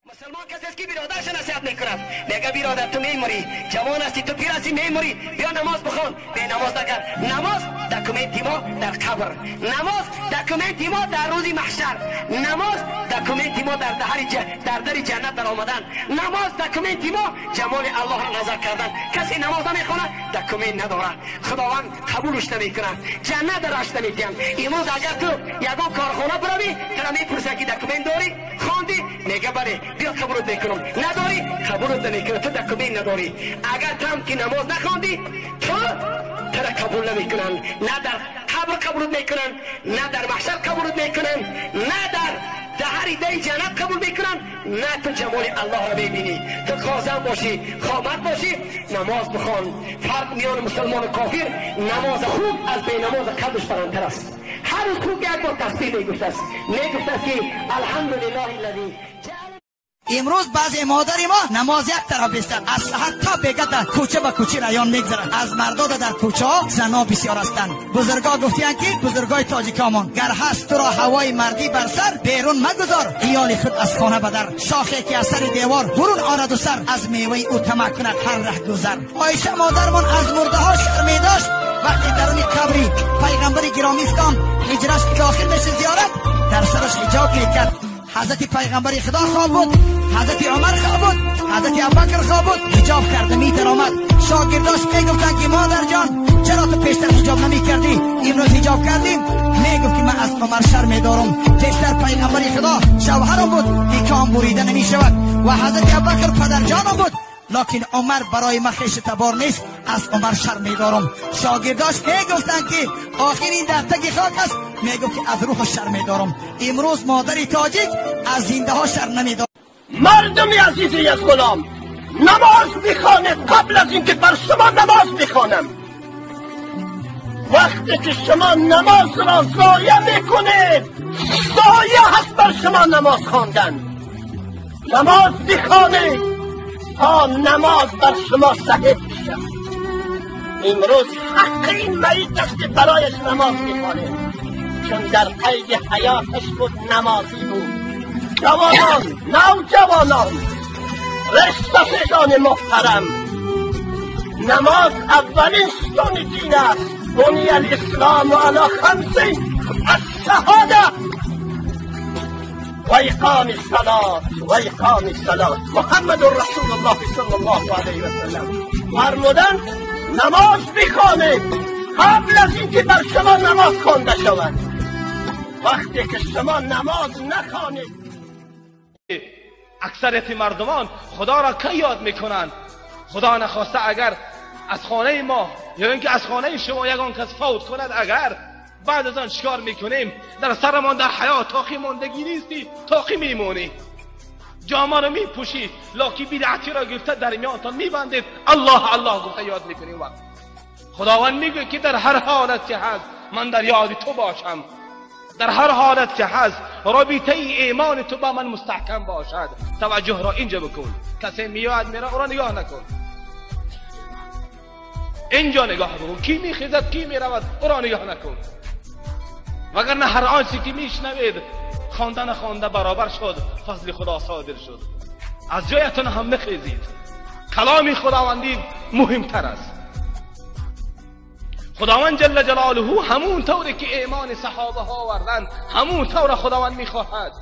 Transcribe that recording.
Мусулмон касе аст ки бародарашро насиҳат мекунад. Мегӯяд: бародар, ту мемурӣ, ҷавон ҳастӣ, ту пир ҳастӣ, мемурӣ, биё намоз бихон, бенамоз накард. Намоз документи мо дар қабр, намоз документи мо дар рӯзи маҳшар, намоз документи мо дар дари ҷаннат даромадан, намоз документи мо ҷамоли Аллоҳро назар кардан. Касе намоз намехонад, документ надорад, Худованд қабулаш намекунад, ҷаннат дараш намедиҳад. Имрӯз агар ту ягон корхона биравӣ, туро мепурсад ки документ дорӣ, хондӣ, мегӯяд бале, биё қабулат мекунам. Надорӣ, қабулат намекунам, ту документ надорӣ. Агар ту ҳам ки намоз нахондӣ, ту туро қабул намекунанд. На дар қабр қабулат мекунанд, на дар маҳшар қабулат мекунанд, на дар даҳари дари ҷаннат қабул мекунанд, на ту ҷамоли Аллоҳро мебинӣ. Ту қозам бошӣ, хомат бошӣ, намоз бихон. Фарқ миёни мусулмону кофир, намози хуб аз бенамоз қадраш баландтар аст. Ҳар рӯз хуб як бор тасбеҳ мегуфтааст, мегуфтааст ки алҳамдулиллаҳи аллазӣ. Имрӯз баъзе модари мо намоз як тараф бистад, аз саҳар то бега дар кӯча ба кӯча раён мегзарад. Аз мардода дар кӯчаҳо зано бисёр ҳастанд. Бузургҳо гуфтиянд ки бузургҳои тоҷикамон: гар ҳаст туро ҳавои мардӣ бар сар, берун магузор иёли худ аз хона ба дар. Шохе ки аз сари девор бурун ораду сар, аз меваи ӯ тамаъ кунад ҳар раҳ гузар. Оиша модармон аз мурдаҳо шарм медошт. Вақте даруни қабри пайғамбари гиромӣ ислом ҳиҷраш дохил мешид зиёрат, дар сараш ҳиҷоб мекард. Ҳазрати пайғамбари Худо хоб буд, ҳазрати Умар хоб буд, ҳазрати Абубакр хоб буд, ҳиҷоб карда медаромад. Шогирдош мегуфтанд ки модарҷон, чаро ту пештар ҳиҷоб намекардӣ, имрӯз ҳиҷоб кардӣ? Мегуфт ки ман аз Умар шарм медорам. Пештар пайғамбари Худо шавҳарам буд, никоҳам бурида намешавад, ва ҳазрати Абубакр падарҷонам буд, локин Умар барои ман хешу табор нест, аз Умар шарм медорам. Шогирдош мегуфтанд ки охир ин дар таги хок аст, мегуфт ки аз рӯҳаш шарм медорам. Имрӯз модари тоҷик аз зиндаҳо шарм намедорад. Мардуми азизи аз ғулом, намоз бихонед қабл аз инки бар шумо намоз бихонам. Вақте ки шумо намозро зоя мекунед, зоя ҳаст бар шумо намоз хондан. Намоз бихонед то намоз бар шумо саҳеҳ бишавад. Имрӯз ҳаққи ин майит аст ки барояш намоз бихонед, чун дар қайди ҳаёташ буд, намозӣ буд. Ҷавонон, навҷавонон, ришсафедони муҳтарам, намоз аввалин сутуни дин аст. Буния алислому ала хамсин: الشهادة وإقام الصلاة وإقام الصلاة. محمد رسول الله صلی الله علیه وسلم فرمودند намоз бихонед қабл аз инки бар шумо намоз хонда шавад. Вақте ки шумо намоз нахонед, аксарияти мардумон Худоро ки ёд мекунанд? Худо нахоста агар аз хонаи мо ё инки аз хонаи шумо ягон кас фавт кунад, агар баъд аз он чикор мекунем? Дар сарамон дар ҳаёт тоқӣ мондагӣ нестӣ, тоқӣ мемонӣ, ҷомаро мепӯшӣ, локи бидъатиро гирифта дар миёнтон мебандед. Аллоҳ Аллоҳ гуфта ёд мекунем. Вақт Худованд мегӯяд ки дар ҳар ҳолат ки ҳаст ман дар ёди ту бошам, дар ҳар ҳолат ки ҳаст робитаи имони ту ба ман мустаҳкам бошад. Таваҷҷӯҳро инҷо бикун. Касе меояд меравад, ӯро нигоҳ накун, инҷо нигоҳ бикун. Ки мехезад, ки меравад, ӯро нигоҳ накун. Вагарна ҳар онче ки мешнавед, хонда нахонда баробар шуд, фазли Худо содир шуд. Аз ҷоятон ҳам нахезид. Каломи Худовандӣ муҳимтар аст. Худованд ҷалла ҷалолуҳу ҳамун тавре ки имони саҳобаҳо оварданд, ҳамун тавр Худованд мехоҳад.